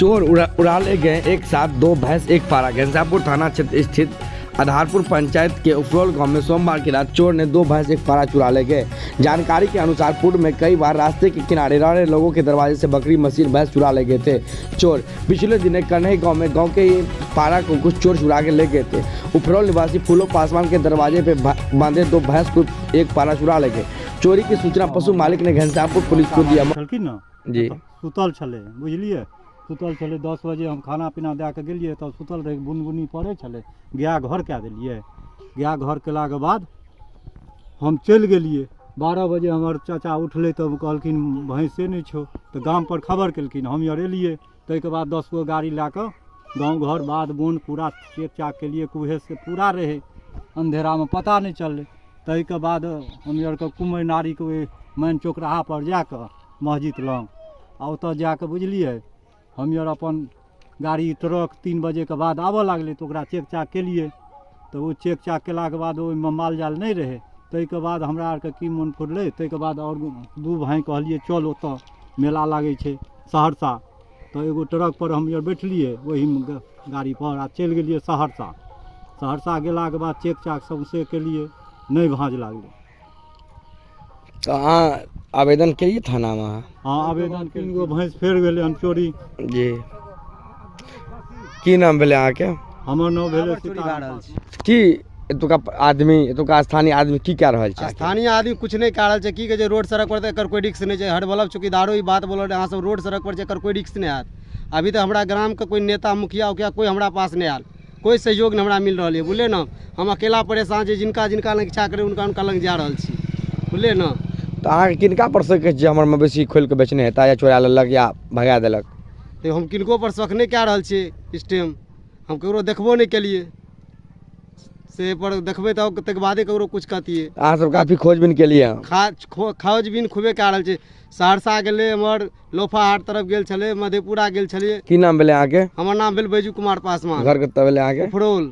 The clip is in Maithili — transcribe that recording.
चोर उड़ा ले गए एक साथ 2 भैंस एक पारा। घनश्यामपुर थाना क्षेत्र स्थित आधारपुर पंचायत के उपरोल गांव में सोमवार की रात चोर ने 2 भैंस एक पारा चुरा ले गए। जानकारी के अनुसार पूर्व में कई बार रास्ते के किनारे रह रहे लोगों के दरवाजे से बकरी, मशीन, भैंस चुरा ले गए थे चोर। पिछले दिनों कन्हई गांव में गांव के ही पारा को कुछ चोर चुरा के ले गए थे। उपरोल निवासी फूलो पासवान के दरवाजे पे बांधे 2 भैंस को एक पारा चुरा ले गए। चोरी की सूचना पशु मालिक ने घनश्यामपुर पुलिस को दिया। छलखिन ने जी। सुतल छलै, बुझलियै? सुतल छलै, 10 बजे हम खाना पीना दए कऽ गेलियै तब सुतल रहै, बुन बुनी पड़ै छलै। गाय घर कए देलियै। गाय घर केलाके बाद हम चलि गेलियै। 12 बजे हमर चाचा उठलै तऽ कहलखिन भैंसे नहि छौ, तऽ गामपर खबर केलखिन। हम आर एलियै, ताहिके बाद 10 गो गाड़ी लए कऽ गाँव घर बाध बोन पूरा चेक चाक केलियै। कुहेसके पूरा रहै, अन्धेरामे पता नहि चललै। ताहिके बाद हम आरके कुमरि नारीके ओहि मेन चौकराहापर जा कऽ मस्जिद लग आ ओतऽ जाकऽ बुझलियै हम आर अपन गाड़ी ट्रक 3 बजेके बाद आबऽ लागलै तऽ ओकरा चेक चाक केलियै। तऽ ओ चेक चाक केलाके बाद ओहिमे माल जाल नहि रहै। ताहिके बाद हमरा आरके की मोन फुरलै, ताहिके बाद आओर 2 भाइ कहलियै चल ओतऽ मेला लागै छै सहरसा। तऽ एगो ट्रकपर हम आर बैठलियै ओहीमे गाड़ीपर आ चलि गेलियै सहरसा। सहरसा गेलाके बाद चेक चाक सौँसे केलियै, नहि भाँज लागलै। तऽ अहाँ आवेदन केलियै थानामे? हँ, आवेदन। 3 गो भैंस फेर भेलै हन चोरी। जी, की नाम भेलै अहाँके? हमर नाम भेलै सीताराम। की एतुका आदमी, एतुका स्थानीय आदमी की कए रहल छै? स्थानीय आदमी कुछ नहि कए रहल छै। की कहै छै, रोड सड़क पर तऽ एकर कोइ रिक्स नहि छै। हर बलब चौकीदारो ई बात बोलल रहै, अहाँ सब रोड सड़क पर छै, एकर कोइ रिक्स नहि हैत। अभी तऽ हमरा ग्रामके कोइ नेता मुखिया उखिया कोइ हमरा पास नहि आयल, कोइ सहयोग नहि हमरा मिल रहल यऽ, बुझलियै ने। हम अकेला परेशान छी, जिनका जिनका लग इच्छा करै हुनका हुनका लग जा रहल छी, बुझलियै ने। तऽ अहाँके किनका पर शक अछि जे हमर मवेशी खोलि कऽ बेचने हेता या चोरा लेलक या भगा देलक? तऽ हम किनको पर शक नहि कए रहल छियै। इस टाइम हम ककरो देखबो नहि केलियै, से पर देखबै तऽ ताहिके बादे ककरो किछु कहतियै। अहाँ सब काफी खोजबीन केलियै? खोजबीन खूबे कए रहल छै। सहरसा गेलै, एम्हर लोफा हाट तरफ गेल छलै, मधेपुरा गेल छलियै। की नाम भेलै अहाँके? हमर नाम भेल बैजू कुमार पासवान। घर कतऽ भेलै अहाँके? उफरौल।